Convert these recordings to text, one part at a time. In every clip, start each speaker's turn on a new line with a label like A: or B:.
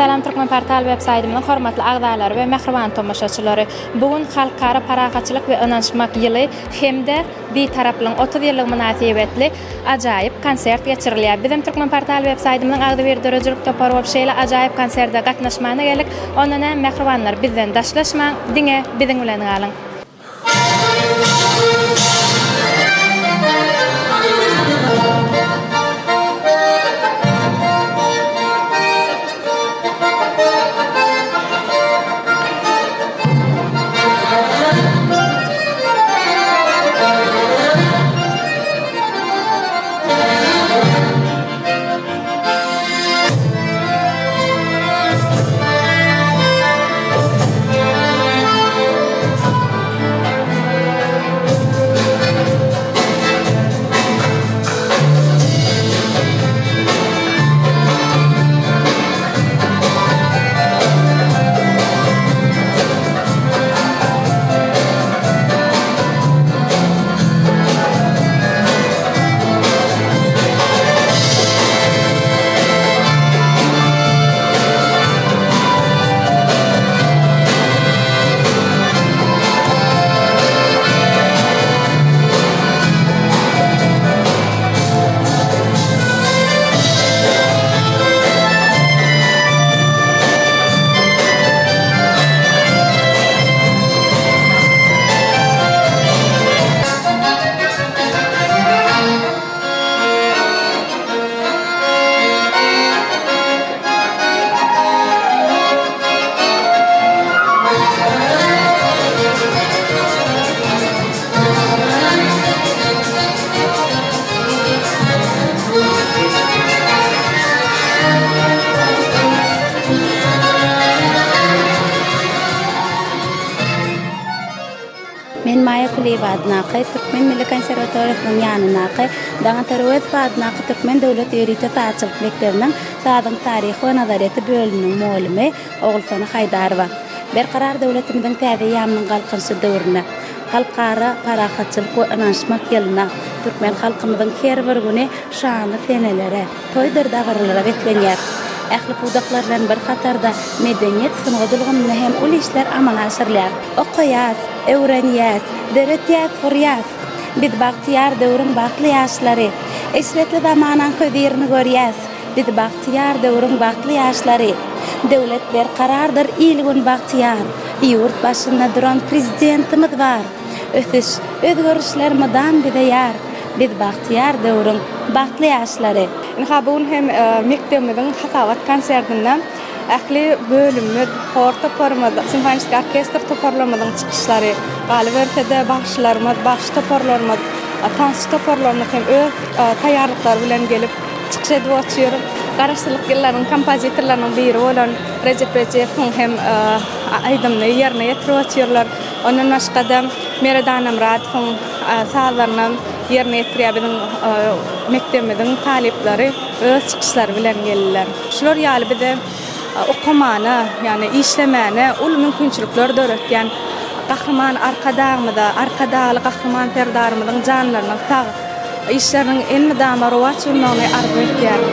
A: Salam Türkmenportal web saýtymyzyň hormatly agzalary we mähriban tomaşaçylary! Bu gün Halkara parahatçylyk we ynanyşmak ýyly hem-de Bitaraplygyň 30 ýyllygy mynasybetli ajaýyp konsert geçirilýär. Bizem Türkmenportal web saýtymyzyň agzybir döredijilik topary bolup şeýle ajaýyp konserte gatnaşmana geldik. Onda näme mähribanlar bizden daşlaşmaň, diňe biziň bilen galyň!
B: Men Maýa Kulyýewa adyndaky Türkmen milli konserwatoriýasynyň ýanyndaky Daňatar Öwezow adyndaky Türkmen döwlet ýörite sazçylyk mekdebiniň sazyň taryhy we nazaryýeti bölüminiň mugallymy Ogulsona Haýdarowa. Berkarar döwletimiziň täze eýýamynyň Galkynyşy döwründe, Halkara parahatçylyk we ynanyşmak ýylynda türkmen halkymyzyň her bir güni şanly senelere, toýdur dabaralara beslenýär. Ähli pudaklar bilen bir hatarda medeniýet, sungat ulgamynda hem uly işler amala aşyrylýar. Okaýas, öwrenýäs, döretýäs, gurýas. Biz bagtyýar döwrüň bagtly ýaşlary. Eşretli zamanaň hözirini görýäs. Biz bagtyýar döwrüň bagtly ýaşlary. Döwlet berkarardyr, il-gün bagtyýar. Ýurt başynda duran Prezidentimiz bar. Ösüş, özgerişler mydam bize ýar. Biz bagtyýar döwrüň bagtly ýaşlary.
A: Ynha, bu gün hem mekdebimiziň hasabat konsertinde ähli bölümimiz, hor toparymyz, simfoniçeskiý orkestr toparlarymyzyň çykyşlary, galyberse-de, bagşylarymyz, bagşy toparlarymyz, tansçy toparlarymyz hem öz taýýarlyklary bilen gelip, çykyş edip otyr. Garaşsyzlyk ýyllarynyň kompozitorlarynyň biri bolan Rejep Rejepowyň hem aýdymyny ýerine ýetirip otyrlar. Ondan başga-da Meret Annamyradowyň sazlaryny ýerine ýetirýär biziň mekdebimiziň talyplary öz çykyşlary bilen geldiler. Şular ýaly bize okamana, ýagny işlemäne uly mümkinçilikler döretýän Gahryman Arkadagymyza, Arkadagly Gahryman Serdarymyzyň janlarynyň sag, Işleriniň elmydama rowaç bolmagyny arzuw etýärin.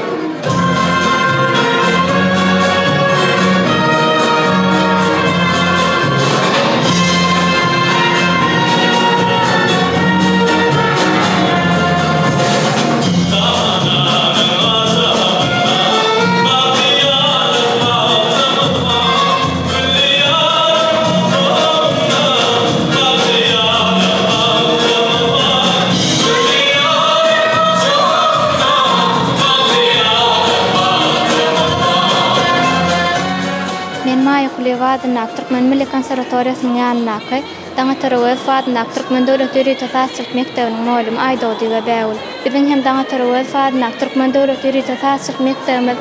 A: Men Maýa Kulyýewa adyndaky Türkmen milli konserwatoriýasynyň ýanyndaky Daňatar Öwezow adyndaky Türkmen döwlet ýörite sazçylyk mekdebiniň mugallymy Aýdogdyýewa Bägül. Biziň hem Daňatar Öwezow adyndaky Türkmen döwlet ýörite sazçylyk mekdebimiz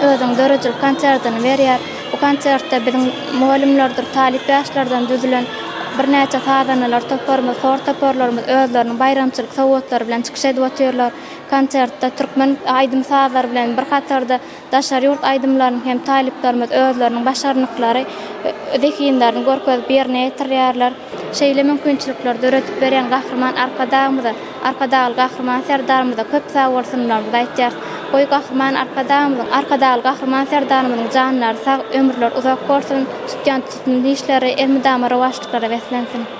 A: özüniň döredijilik konsertini berýär. Bu konsertde biziň mugallymlardyr talyp ýaşlardan düzülen birnäçe sazandalar toparymyz, hor toparlarymyz özleriniň baýramçylyk sowgatlary bilen çykyş edip otyrlar. Konsertde türkmen aýdym-sazlary bilen bir hatarda daşary ýurt aýdymlaryny hem talyplarymyz özleriniň başarnyklary, zehinlerini görkezip ýerine ýetirýärler. Şeýle mümkinçilikleri döredip berýän Gahryman Arkadagymyza, Arkadagly Gahryman Serdarymyza köp sagbolsunlarymyzy aýtýarys.
C: Goý Gahryman Arkadagymyzyň, Arkadagly Gahryman Serdarymyzyň janlary sag, ömürleri uzak bolsun, tutýan tutumly işleri elmydama rowaçlyklara beslensin!